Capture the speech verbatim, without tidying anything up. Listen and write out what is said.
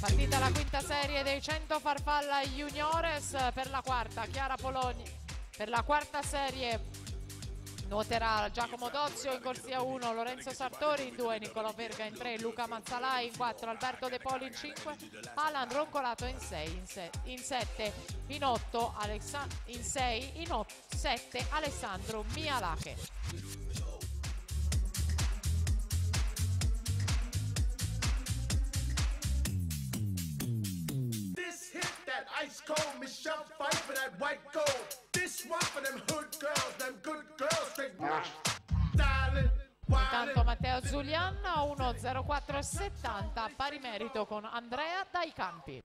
Partita la quinta serie dei cento Farfalla Juniores per la quarta, Chiara Poloni. Per la quarta serie nuoterà Giacomo Dozio in corsia uno, Lorenzo Sartori in due, Nicolò Verga in tre, Luca Mazzalai in quattro, Alberto De Poli in cinque, Alan Roncolato in sei, in se-, in sette, in otto, Alessa-, in sei, in otto, sette, Alessandro Mialache. This hit that ice cold Michelle Pfeiffer, that white gold. This one for them hood girls, them good girls, straight wine. Stylin', wildin'. Intanto Matteo Zulian, uno zero quattro settanta, pari merito con Andrea Dai Campi.